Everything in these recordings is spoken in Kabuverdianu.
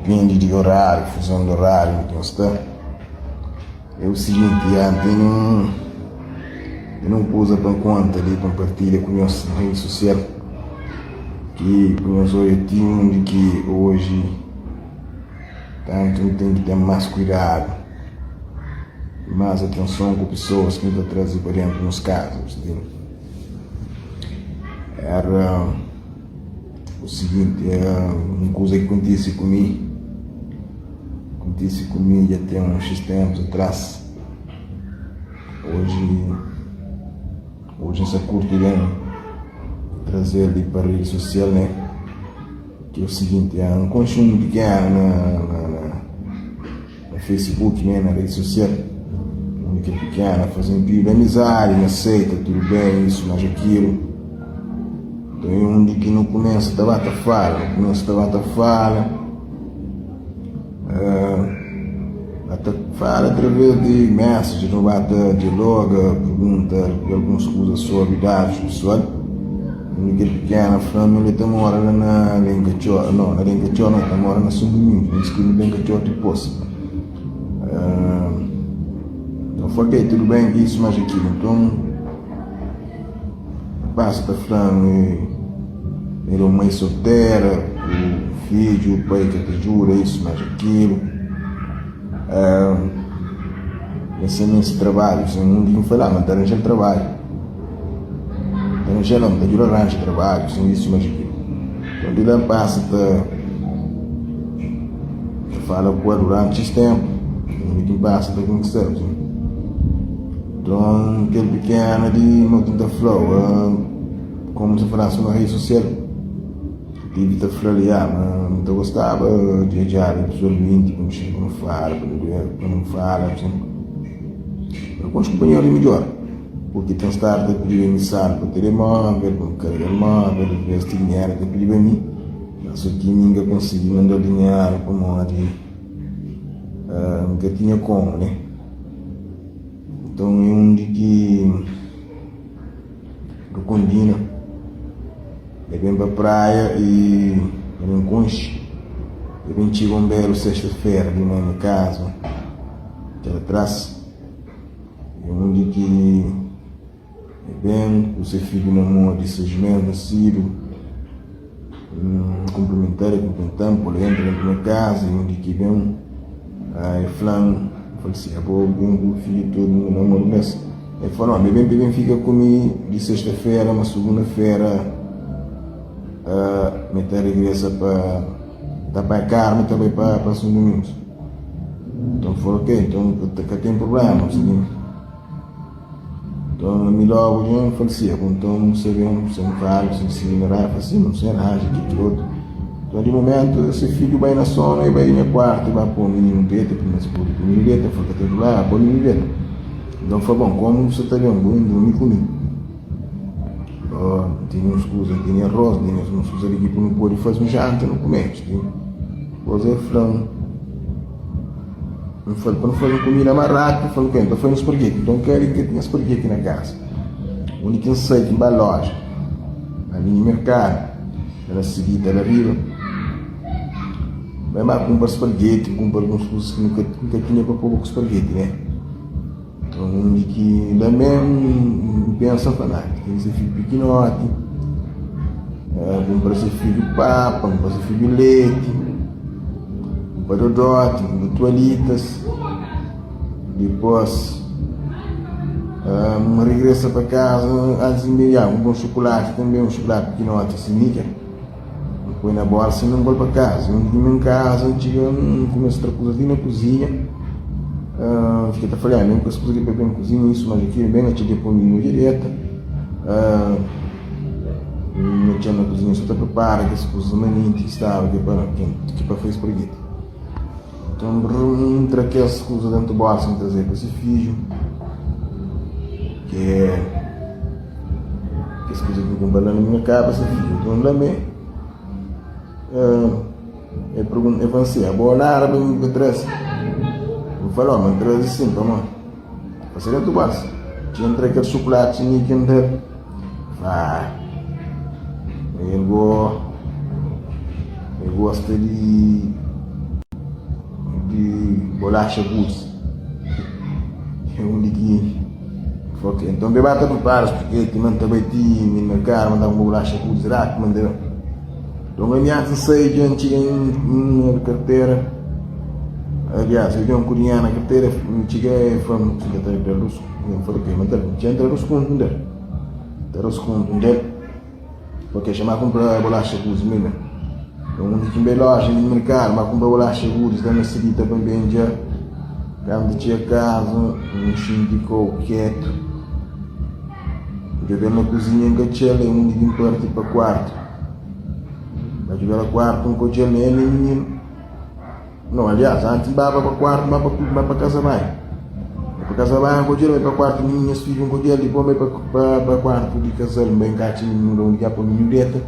Dipende di horário, fusão di horário ki nhos sta. É o seguinte, ya, N tene un tene un kuza pa N konta li, pa N partilha ku nhos na rede sosial ki ku nhos odja ti undi ki oji tantu nu ten ki ten más kuidadu i más atenson ku pesoas ki nu ta traze pa dentu nos kaza. Era o seguinte, un kuza ki kontise ku mi, kontise ku mi dja ten uns xis tenpus atrás. Oji, oji N sa kurti ben traze-l li pa redi sosial ne, ki é o seguinte, N konxe un pikena na na na Facebook ne, na redi sosial, un kel pikena faze-m pidi amizadi, N aseita, tudu ben, isu mas akilu. Nton é undi ki nu kumesa ta ba ta fala, nu kumesa ta ba ta fala, ba ta fala através di message, nu ba ta dialoga, pergunta alguns kuza sobri dadus pesoal. Undi kel pikena fla ma el ta mora la na Lenkatxor, no na Lenkatxor no, el ta mora na São Domingos, ma el skrebe Lenkatxor dipôs. Nton fla ok, tudu ben, isu mas akilu. Nton. Pasa ta fla-m el é un mai soltera, ku fidju, pai ka ta djuda, isu más akilu. N sa meste trabadju, si un dia N fla-l, ma N ta ranja-l trabadju. N ta ranja-l nau, N ta djuda-l ranja trabadju, si isu más akilu. Nton di la N pasa ta fala ku el duranti es tenpu, undi ki N pasa ta konkista-l. Nton, kel pikena di mo ki N ta fla-u, komu si falasi na redi sosial, tivi ta fla-l, ya, ma N ta gostaba di odjaba pesualmenti pa nu xinta pa nu fala, pa nu pa nu fala, pa nu konxe kunpanheru di midjor, purki ten stadu ta pidiba mi sal pa telemóvel, pa N karega-l móvel, alvês ti dinheru ta pidiba mi, ma so ki mi N ka konsigi manda-l dinheru pamodi N ka tinha komu, ne. Nton é undi ki nu konbina. El ben pa praia i el ben konxe. El ben txiga un belu sexta-fera li na nha kaza, kel atras. É undi ki el ben ku se fidju na mô di seis mês nasidu. N kunprimental, el kunprimentan, pô-l entra dentu nha kaza. É undi ki el ben, el fla-m, el fla si, Abo bu ben ku fidju tudu na mô di mês? El fla, No, mi ben pa ben fika ku mi di sexta-fera ma sugunda-fera mi ta regresa pa ta bai karu, mi ta bai pa pa São Domingos. Nton, el fla, Ok, nton ka ten prubléma. Nton, ami logu dja N falsia ku nton N sabe un sen fala, sen sigi raiba, fla si, un sen ranja ki ki otu. Nton, di mumentu, se fidju bai na sonu, e bai nha kuartu, e ba pô mininu deta, prima si pode pô mininu deta, N fla ka ten prubléma, pô mininu deta. Nton, N fla, bon, komu bu sa ta ben, bu ben durmi ku mi. N tene uns kuza, N tene arroz, N tene uns kuza li ki nu pode faze un janta, nu kume. Dipôs el fla-m. N fla-l pa nu faze un kumida más rápidu, el fla-m ok, nu ta faze un spageti. Nton kel ki tinha spageti na kaza, undi ki N sai ki N ba loja, na mini merkadu, la na Sibita la riba, N ba kunpra spageti, N kunpra alguns kuzas ki N ka tinha pa poba ku spageti, ne. Nton undi ki la mésmu N pensa, N fla, nah, ten ki ser fidju pikinoti, N kunpra se fidju papa, N kunpra se fidju leti. Kunpra dodóti, kunpra tualitas. Dipôs, N regresa pa kaza antis di N bai, kunpra un xukulati tanbê, un xukulati pikinoti si mi ke. N poi na bólsa i N leba-l pa kaza. Un di mi kaza, N txiga, N kumesa tra kuzas li na kuzinha. N fika ta fla, Ami ku es kuza li pa ben kuzinha isu, mas akili, ben atxa dja poi mi direta. N atxa na kuzinha so ta pripara kes kuzas manenti ki staba ki pa ki pa faze spageti. Nton, N tra kes kuza dentu bólsa N traze pa se fidju, ki é kes kuza ki N kunpra la na merkadu pa se fidju. Nton, la mê, el pergunta, el fla-m si, Abo nada pa mi pa traze? N fla-l, N traze sin, pamodi? Pa se dentu bólsa. Txeu N tra kel xukulati mi ki N da-l. Fla, El gosta di. Di bolaxa Gudes É undi ki Ok, nton be ba ta pripara spageti ma N ta bai ti mini merkadu ma N ta kunpra bolaxa Gudes rápidu ma N ta ben Nton ami antis N sai dja N txiga N abri kartera Aliás, eu dja N ku dinheru na kartera N txiga e fla-m si N ka ta da lus N fla ok, ma N ta da Dja N ta da ruskuntu N da-l N ta ruskuntu N da-l Porque xa ma kumpra bolaxa Gudes mi me. Então undi ki N bai loja di merkadu ma kumpra bolaxa Gudes da na sidita pa N ben dja. Kantu txiga kaza N xinti kou ketu. N djobe-l na kuzinha N ka txal é undi ki N parti pa kuartu. N ba djobe-l na kuartu N ka odja-l nen el nen mininu. No, aliás, antis N baba pa kuartu, N ba pa N ba pa kaza banhu. N bai pa kaza banhu, N kodjel, N bai pa kuartu mi nhas fidju, N kodjel, dipôs N bai pa pa pa kuartu di kazal, N bai N katxa mininu la undi ki pa mininu deta.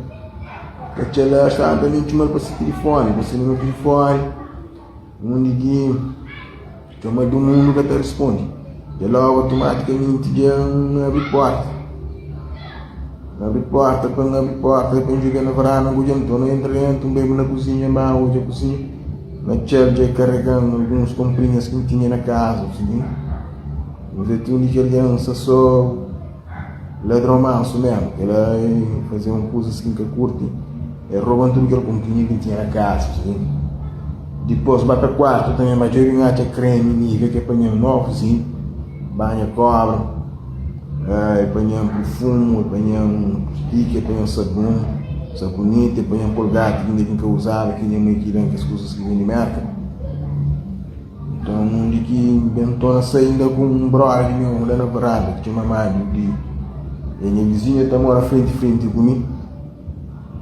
Katxa la, staba ta ben txumal pa se tilifoni, pa se númeru tilifoni, undi ki txomal di un mundu ka ta risponde. Dja logu automatikamenti dja N abri porta. N abri porta, pa N abri porta, pa N djobe na varanda, N odja N torna entra dentu, N bai na kuzinha, N ba odja kuzinha, na txal dja e karega-m alguns konprinhas ki N tinha na kaza, N fla ti undi ki algen sta so ladron mansu mesmu, kel-la e faze un kuzas ki N ka kurti, e roba-m tudu kel konprinha ki N tinha na kaza. Dipôs, N ba pa kuartu tanbe, N ba djobe N atxa kremi Nivea ki e panha-m novuzinhu, banha kobra. E panha-m purfumu, e panha-m piki, e panha-m sabon, saboneti, e panha-m kolgati ki inda ki N ka uzaba, ki nha mai ki da-m kes kuzas ki ben di Merka. Nton, undi ki N ben torna sai inda ku un brother di meu la na varanda ki txoma Mário di é nha vizinhu, el ta mora frenti frenti ku mi.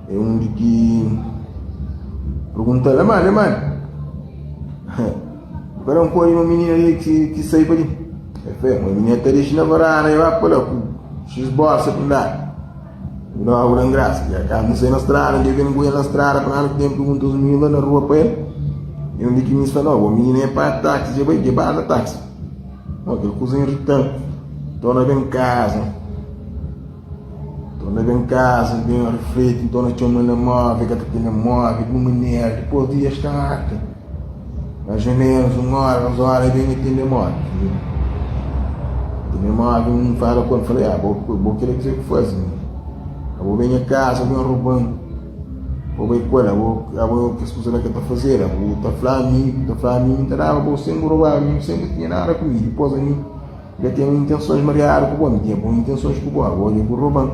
É undi ki N pergunta-l, Amário, Amário, bu ka da un kódi di un minina li ki sai pa li? El fla, Uma minha ta dixi na varanda e ba pa la ku xis bolsa prendadu. N logu da-m grasa. Dja kantu N sai na strada, N dja ben ku el na strada pa nada ku tempu pergunta uns mininu la na rua pa el. E un di ki mi fla, No, bo minina e pa taxi, dja bai, dja ba na taxi. No, kel kuza irritan. Torna ben kaza. Torna ben kaza, ben rifleti, N torna txoma na móvel, ka ta tene móvel di un manera. Dipôs di es tarda, mais ou menos un óra, dos óra, el ben atende móvel. Atende móvel, N fala ku el, N fala, ya, bo, bo kre kuzê ku faze? Abo ben nha kaza, bo ben roba-m, bo bai ku el, abo, abo kes kuza la ka ta fazedu, abo ta fla mi, ta fla mi, mi ta daba bo sen bu robaba mi, sen bu tinha nada ku mi. Dipôs ami. N ka ten intensons mariadu ku bo, mi tinha bon intensons ku bo, ago dja bu roba-m.